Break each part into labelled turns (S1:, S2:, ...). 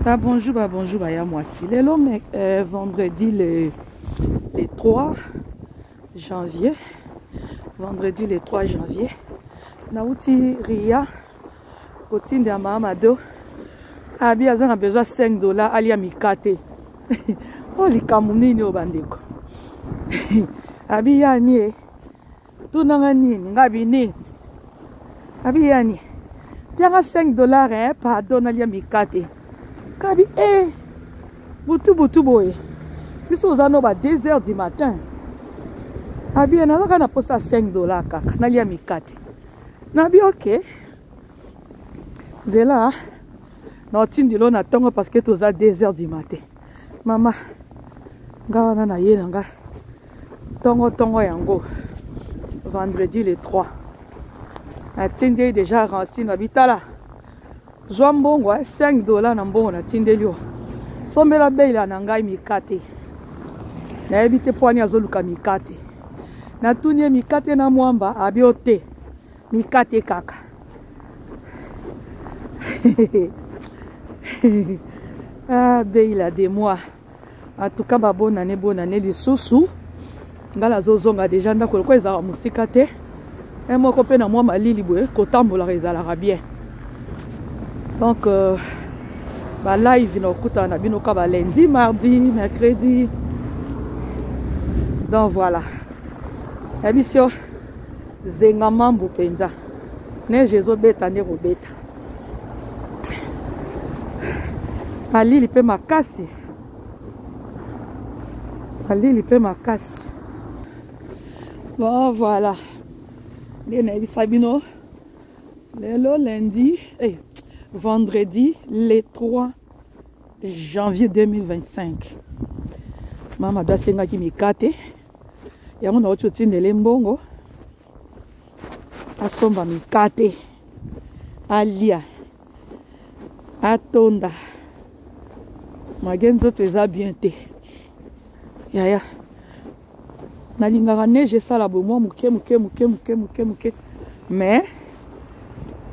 S1: Ba bonjour, ba bonjour, ba ya mwasi. Lelo mais vendredi le 3 janvier. Vendredi le 3 janvier. Nauti Ria kotinda mama Mado. Abi aza na besoin 5 $ alia mikate. Oh likambo nini oyo bandeko. Abi ya nie. Tunanga nini ngabi nini. Abi ya nie. Pianga 5 $ hein, pardon alia mikate. Kabi eh butu butu boye. Biso oza no ba 2 heures du matin. Abi nazaka na posa 5 $ kaka nalia mikate. Nabi OK. Zela na otindilo na tongo parce que toza 2 heures du matin. Mama nga wana na ye na nga tongo tongo yango vendredi le 3. Natindi ye déjà ransi na bitala. Zwa mbongo 5 $ na mbongo natindeli yo. Sombela beila na ngai mikate. Nayebi te poani azoluka mikate. Natuni ye mikate na mwamba abio te. Mikate kaka. Ah beila de moi. En tout cas ba bonne année, bonne année lisusu. Ngala azozonga déjà ndako lokola ezalaka mosika te. Un moko pe na mwa malili boye kotambolaka ezalaka bien. Donc ba live na okutana na bino ka ba lundi, mardi, mercredi. Donc voilà. Ya biso zenga mambu penza. Neige ezobeta nde kobeta. Malili pe makasi. Malili pe makasi. Bon voilà. Nde nayebisa bino lelo lundi, vendredi le 3 janvier 2025. Mama do asengaki mikate. Yango na oti otindele mbongo. Asomba mikate. Alia. Atonda. Mage nzoto eza bien te. Yaya. Nalingaka neige esala boye mwa moke moke moke moke moke moke. Mais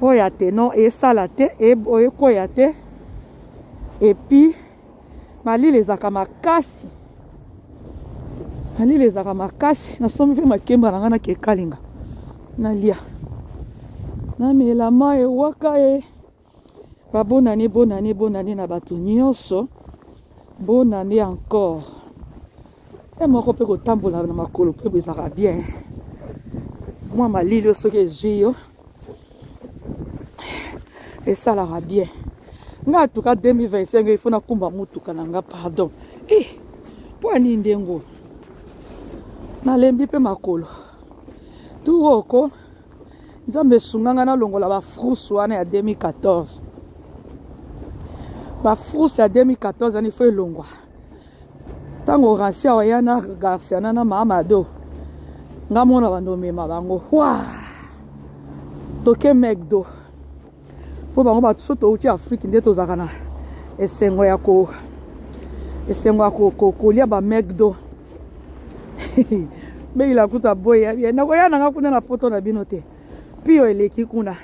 S1: oyo te non esala te, oyo ekoya te. Et puis malili ezaka makasi. Malili ezaka makasi. Nasombi mpe makemba na nga na kekalinga. Nalia. Namela mai ewaka e. Ba bonne année, bonne année, bonne année na bato nyonso. Bonne année encore. E moko mpe kotambola na makolo mpe ezalaka bien. Mwa malili oyo soki ezwi yo esalaka bien. Nga en tout cas 2025 il faut nakumba mutuka na nga pardon. Po ani ndengo. Nalembi mpe makolo. Tuoko Nzambe esunganga nalongola ba frousse wana ya 2014. Ba frousse ya 2014 wana il faut elongwa. Tango Horacia oya na Garciana na Mamado. Nga mona bando mema bango. Wa! Toke McDo. Po bango bato so touti Afrique nde tozalaka na esengo ya ko esengo ya ko, ko, kolia ba McDo. Beila kuta boye ya bien. Nakoya nanga kuna na poto na bino te. Pio eleki kuna.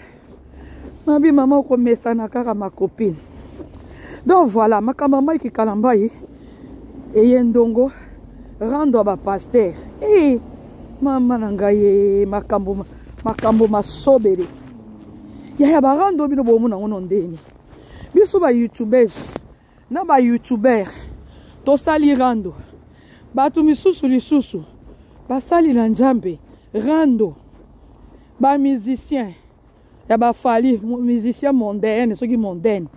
S1: Mabi mama okomesana kaka ma copine. Donc voilà, makambo Mike Kalambayi eye ndongo rando ba pasteur. Mama na ngai makambo makambo masobele. Ya ba rando bino bomona ngono ndeni. Biso ba youtubeurs na ba youtubeurs tosali rando. Bato misusu lisusu basali na Nzambe rando. Ba musiciens ya ba fali musicien mondaine soki mondaine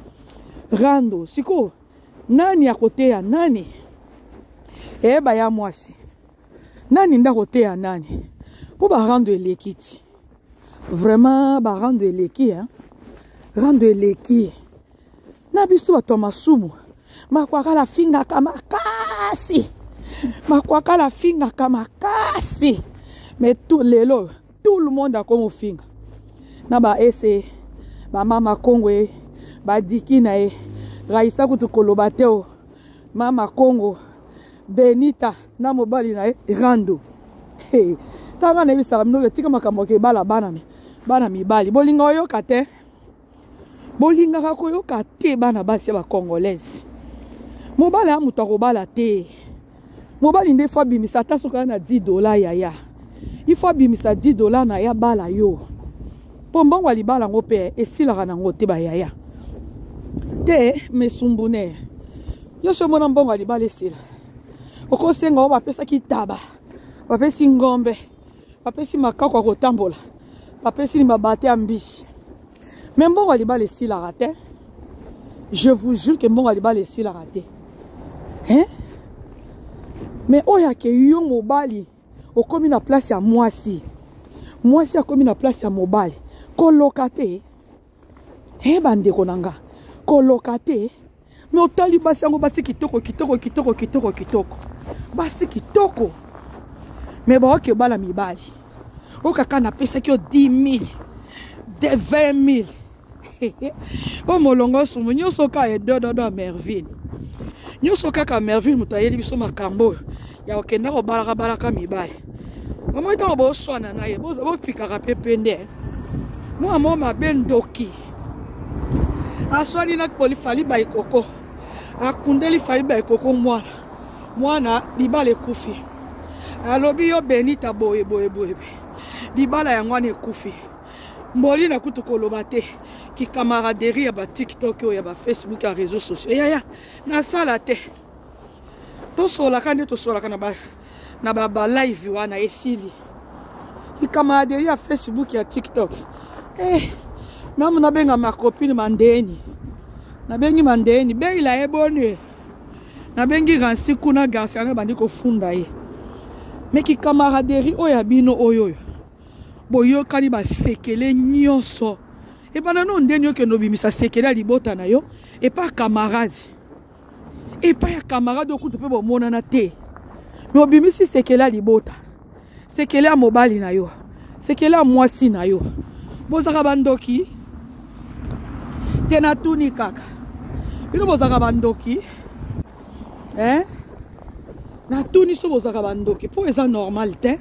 S1: rando siko nani akoteya nani? Eyeba ya mwasi nani nda koteya nani? Po ba rando eleki ti. Vraiment ba rando eleki hein? Rando eleki. Na biso bato ya masumu makwakala fingaka makasi. Makwakala fingaka makasi. Mais tout lelo tout le monde a komo finga. Na ba ese ba mama Kongo e, ba diki na e. Raissa kutu koloba te o. Mama Kongo Benita na mobali na e rando. Hey, tanga na bisaka mnoke tika makambo ke bala bana mi. Bana mibali bolinga oyoka te. Bolingaka koyoka te bana basi ya bacongolaise. Mobali ya moto akobala te. Mobali nde fo abimisa ata soki aza na 10 dollar yaya. Il faut abimisa 10 dollar na ya bala yo. Mpo mbongo ya libala yango mpe esilaka nango te bayaya. Te mesumbune. Yo so omona mbongo ya libala esila. Okosenga oyo bapesaki taba, bapesi ngombe, bapesi makako ya kotambola, bapesi mabate ya mbisi. Mais mbongo ya libala esilaka te. Je vous jure que mbongo ya libala esilaka te. Hein? Mais oyo ake yo mobali okomi na place ya mwasi. Mwasi akomi na place ya mobali. Koloka te. Hein bandeko na nga. Koloka te. Mais otali basi yango basi kitoko kitoko kitoko kitoko kitoko. Basi kitoko. Mais baoki obala mibali. Oyo kaka napesaki yo 10 000 de 20 000. Oyo molongo sumu nyonso kaka edododo ya Mervine. Nyonso kaka Mervine moto ayeli biso makambo oyo ya kokenda kobalaka balaka mibali. Omoi ntango boswana na ye bopikaka mpe pende. Mwa mwa mabe ndoki. Aswani na poli Fally Baikoko. Akundeli Fally Baikoko mwana. Mwana libala ekufi. Alobi yo Benita boye boye boye. Libala yango wana ekufi. Mboli na kutu koloba te. Ki camaraderie ya ba TikTok oyo ya ba Facebook ya réseaux sociaux. Yaya nasala te. Tosolaka nde tosolaka na ba na ba, ba live wana esili. Ki camaraderie ya Facebook ya TikTok. Eh, namu nabenga ma copine Mandeni. Nabengi Mandeni, Beyla eboni. Nabengi Ransi kuna Garcia na bandi kofunda ye. Mais ki camaraderie oyo ya bino oyo oyo. Boyokani ba sekele nyonso. Ebanda no ndeni okende obimisa sekele ya libota na yo epa camarade. Epa ya camarade okuta pe bomonana te. Mais obimisi sekele ya libota. Sekele ya mobali na yo. Sekele ya mwasi na yo. Bozaka bandoki. Te natuni kaka. Bino bozaka bandoki. Hein? Natuni so bozaka bandoki po eza normal te.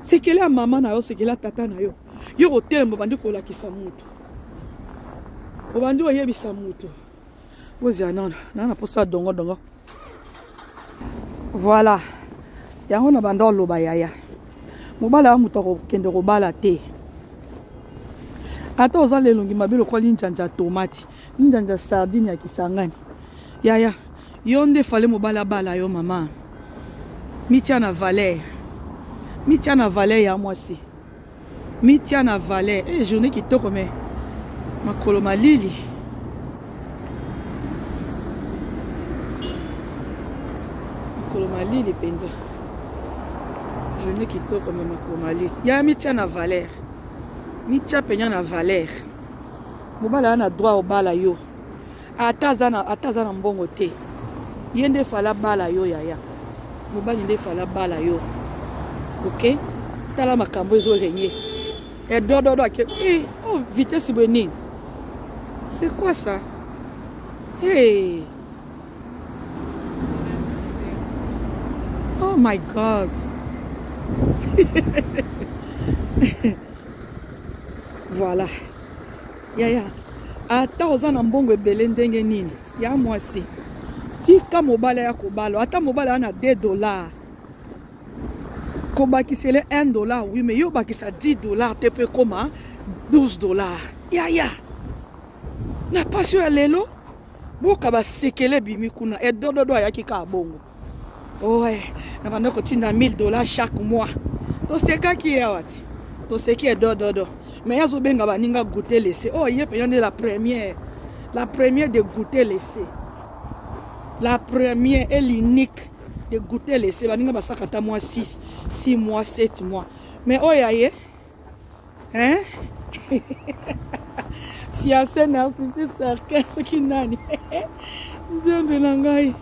S1: Sekele ya mama na yo, sekele ya tata na yo. Yo kotelema obandi kolakisa mutu. Obandi oyebisa mutu. Bozela nana, nana posa dongo dongo. Voilà. Yango na banda oloba yaya. Mobali ya moto akokende kobala te. Ata oza lelongi mabe lokola linjanja ya tomate, linjanja sardine ya Kisangani. Yaya, yo nde fale mobali abala yo mama. Mitia na valeur. Mitia na valeur ya mwasi. Mitia na valeur. Eh, journée kitoko mais makolo malili. Makolo malili penza. Journée kitoko mais makolo malili. Ya mitia na valeur. Mitia penya na valeur. Mobali aza na droit obala yo. Ata aza na, ata aza na mbongo te. Ye nde fala bala yo yaya. Mobali nde fala bala yo. OK? Tala makambo ezo régner. Et do do do ake. Eh, oh vitesse boye nini? C'est quoi ça? Hey. Oh my God. Voilà. Yaya, ata oza na mbongo ebele ndenge nini ya mwasi, tika mobali ya kobala. Ata mobali aza na 2 dollars, kobakisele 1 dollar, oui, mais yo bakisa 10 dollars te pe koma 12 dollars. Yaya, na pasi ya lelo boka basekele bimi kuna e dododo ayaki kaka bongo. Oye, na banda kotinda 1000 dollars chaque mois. Tosekaki ye awa ti. Toseki ye dododo. Mais ye azobenga baninga goûter laisser. Oh, ye mpenza nde la première. La première de goûter laisser. La première et l'unique de goûter laisser. Baninga basaka ata mois 6, 6 mois, 7 mois. Mais oyo ya ye, hein? Fiancé narcissique cercueil soki nani? Nzambe na ngai.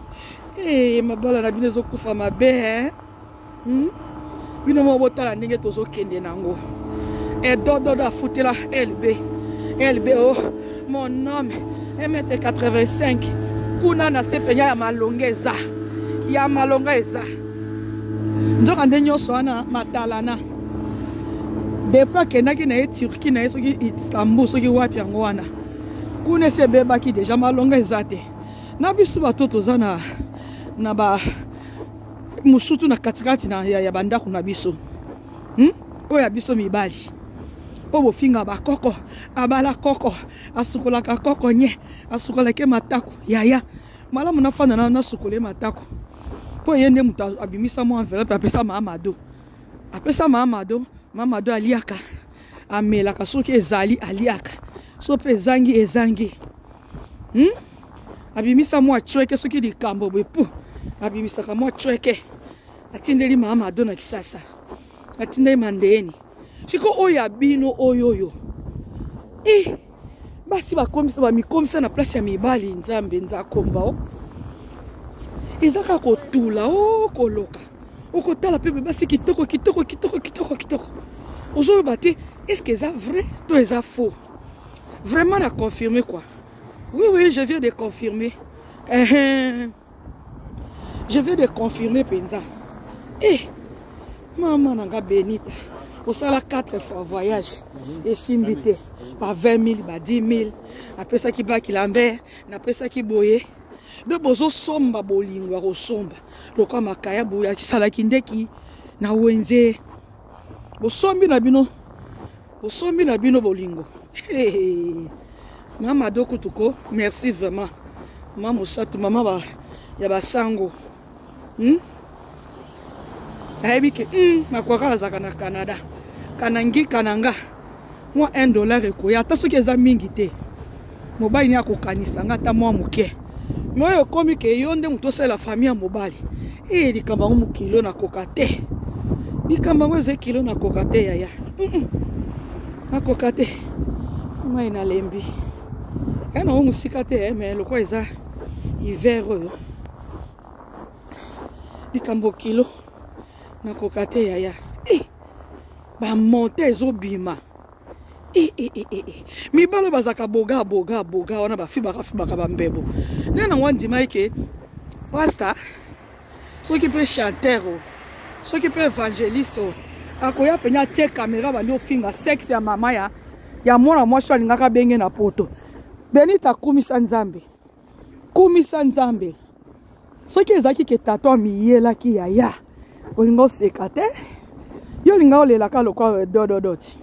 S1: Eh, mabala na bino ezokufa mabe, hein? Bino moko botala ndenge tozokende nango. E dododo afutela LB. LB, oh, mon homme, 1m85. Kuna na se penya ya malonga eza. Ya malonga eza. Nzoka nde nyonso wana matalana. Depuis akendaki na ye Turquie na ye soki Istanbul soki wapi yango wana. Kuna esi ebebaki deja, malonga eza te. Na biso bato toza na, na ba mosutu na katikati na, ya, ya bandako na biso, Oyo ya biso mibali oyo bofinga bakoko, abala koko, asukolaka koko nye, asukolaki matako. Yaya, malamu nafanda na nasukole matako, mpo ye nde moto abimisa mwa enveloppe, apesa Mamado, apesa Mamado. Mamado aliaka, amelaka, soki ezali aliaka, so mpe ezangi, ezangi, Abimisa mwa cweke, soki likambo boye pu abimisaka mwa cweke, atindeli Mamado na Kisasa, atindeli Mandeni. Siko oyo ya bino oyo oyo e basi bakomisa, bamikomisa na place ya mibali. Nzambe nzakomba o eza kaka kotula o koloka, okotala mpe basi kitoko kitoko kitoko kitoko kitoko, ozoyoba te est-ce eza vrai to eza faux. Vraiment na confirmer quoi. Oui, je viens de confirmer. Je viens de confirmer mpenza. Eh, mama na nga Benita, osala 4 fois voyage, esimbi te, ba 20 000, ba 10 000 apesaki baki Lambert, napesaki boye. Donc bozosomba bolingo ya kosomba lokwa makaya boye, akisalaki ndeki na wenze, bosombi na bino, bosombi na bino bolingo. Hey. Mama Dokutuko, merci vraiment. Mama Mosatu, mama ba, ya basango, Nayebi ke makwaka azalaka na Canada, kanangi kananga mwa 1 dollar ekoya, ata soki eza mingi te, mobali ni akokanisa nga ata mwa moke. Me oyo ekomi ke yo nde moto osalela famille ya mobali e, likambo yango mokilo nakoka te. Likambo yango eza kilo, nakoka te yaya. Nakoka te. Mai nalembi ya nango mosika te, me lokwa eza hiver oyo, likambo kilo nakoka te yaya. E bamonte ezobima e, e, e, e, e. Mibalo bazalaka boga boga boga wana, bafibaka fibaka bambebo nde nango. Andima eke pasteur, soki mpe chanteur o, soki mpe évangéliste o, akoya pene atie caméra, bandi ofinga sexe ya mama ya mwana mwasi alingaka abenge na Poto. Benita, akumisa Nzambe, kumisa Nzambe. Soki ezalaki ke tato amiyelaki, yaya, olinga oseka te. Yo olinga olelaka lokola dododo ti,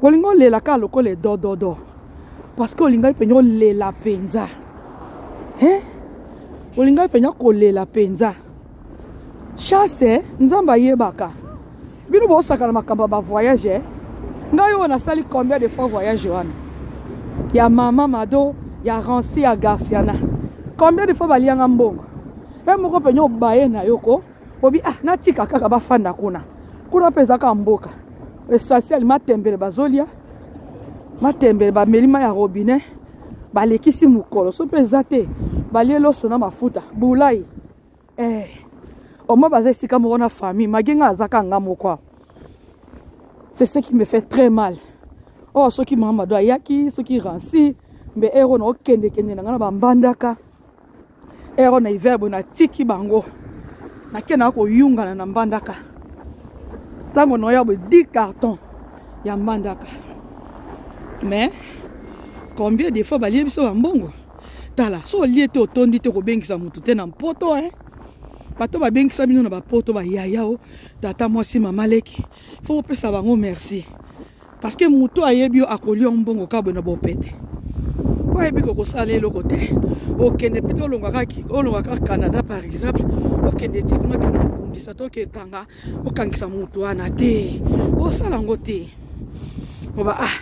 S1: olinga olelaka lokola edododo, parce que olingaki mpenza olela mpenza, olingaki mpenza kolela mpenza. Chance, Nzambe ayebaka bino bosaka na makambo ya bavoyage. Ngai oyo nasali combien de fois voyage wana ya mama Mado, ya Ransi, ya Garciana, combien de fois balianga mbongo e moko mpenza. Obaye na yo ko obi, ah, natika kaka bafanda kuna kuna mpe ezaka mboka essentiel. Matembele bazolia matembele, bameli mai ya robinet, balekisi mokolo so mpe eza te, balie loso na mafuta bulai. Eh, omoi baza esika moko na famille magenga, azaka nga moko. C'est ce qui me fait très mal. Oh, soki Mamado ayaki, soki Ransi mbe ero na okendekende na nga na bambandaka ero na hiver boye, natiki bango, nake na koyungana na Mbandaka. Ntango naoya boye, 10 carton ya Mbandaka. Mais combien de fois balie biso bambongo? Tala, so olie te, otondi te, kobengisa motu te na Mpoto, eh? Bato babengisa bino na bapoto, bayaya o tata mwasi, mama leki, fo kopesa bango merci, parce que moto ayebi yo akolia mbongo kabwe na bopete, po ayebi kokosala eloko te. Okende mpe te, olongaka Canada par exemple, okende ti kuna, kende kobundisa to okekanga, okangisa motu wana te, osala yango te. Oba, ah,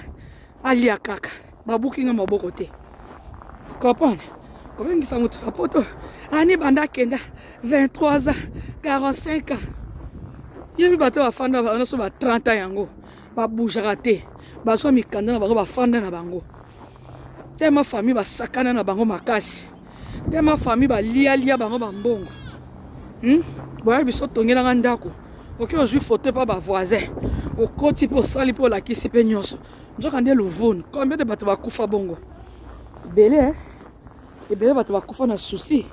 S1: alia kaka, babuki nga maboko te. Comprendre, obengisa moto na Poto ani banda akenda 23 ans, 45 ans, yebi bato bafanda nyonso ba 30 ans, yango babougeaka te, bazwa mikanda na bango, bafanda na bango. Tema famille basakana na bango makasi, tema famille balialia bango bambongo, Boya biso otongelanga ndako, oki ozwi foto mpa bavoisin, okoti mpe osali mpe olakisi mpe nyonso, nzoka nde luvunu. Combien de bato bakufa bongo? Ebele, ebele bato bakufa na souci.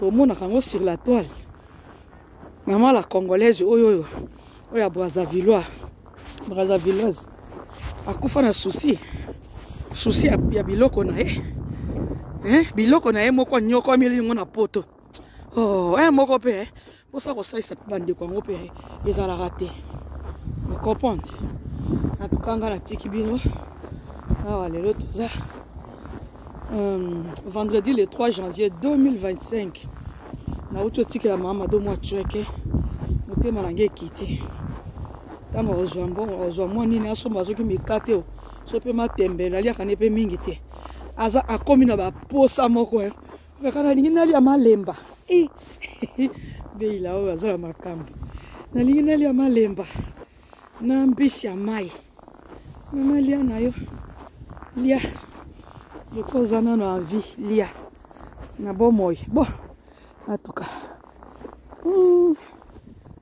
S1: Tomonaka yango sur la toile. Mama la Congolaise oyo oyo oyo ya Brazzavillois, Brazzavilloise, akufa na souci. Souci ya biloko na ye. Hein? Biloko na ye moko anyokwameli yango na poto. Oh, eh, moko mpe eh. Mposa kosalisa mpe bandeko yango mpe eh, ezalaka te. Ocomprendre? En tout cas nga natiki bino awa lelo toza vendredi le 3 janvier 2025. Nauti otikela mama Mado mwa cweke, motema na ngai ekiti. Ntango ozwa mbongo, ozwa mwa nini asomba soki mikate o so mpe matembele aliaka ne mpe mingi te. Aza akomi na baposa moko eh. Kaka nalingi nalia malemba. Eh. Beila oyo aza na makambo. Nalingi nalia malemba na mbisi ya mai. Mama lia na yo. Lia. Loko oza nano en vie, lia. Na bomoi. Bon, en tout cas.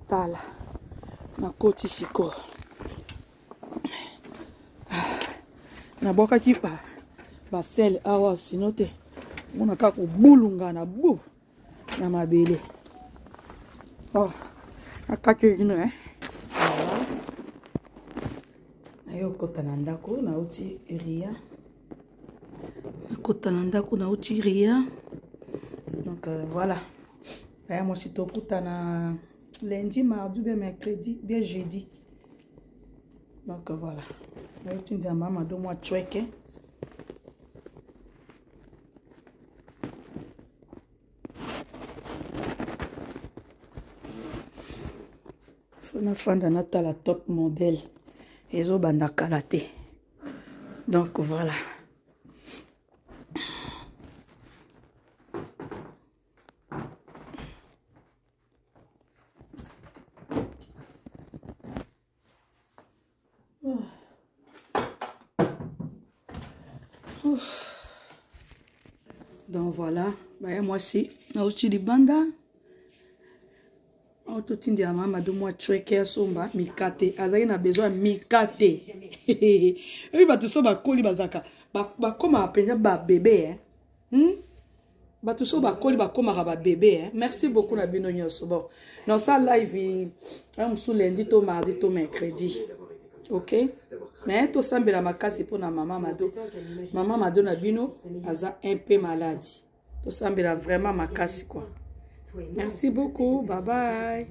S1: Tala. Nakoti sikoyo. Nabwakaki basele awa sino te. Mona kaka kobulungana bu na mabele. Oh, akaki kino eh. Naye okota na ndako, nauti ria. Nakota na ndako, nauti ria. Donc voilà. Aya mwasi tokutana lundi, mardi, bien mercredi, bien jeudi. Donc voilà. Nauti ndia mama do mwa chweke. Nafanda natala top modèle ezobanda kala te. Donc voilà. Donc voilà, baya mwasi nauti libanda ototindela mama do mwa treke asomba mikate, azalaki na besoin ya mikate. Ebi bato so bakoli bazalaka bakomaka mpenza babebe eh? Bato so bakoli bakomaka babebe eh? Merci beaucoup na bino nyonso. Bon, nasala live mosusu lundi to mardi to mercredi. Ok, mais tosambela makasi mpona mama Mado. Mama Mado na bino aza un peu malade, tosambela vraiment makasi quoi. Merci beaucoup, bye bye.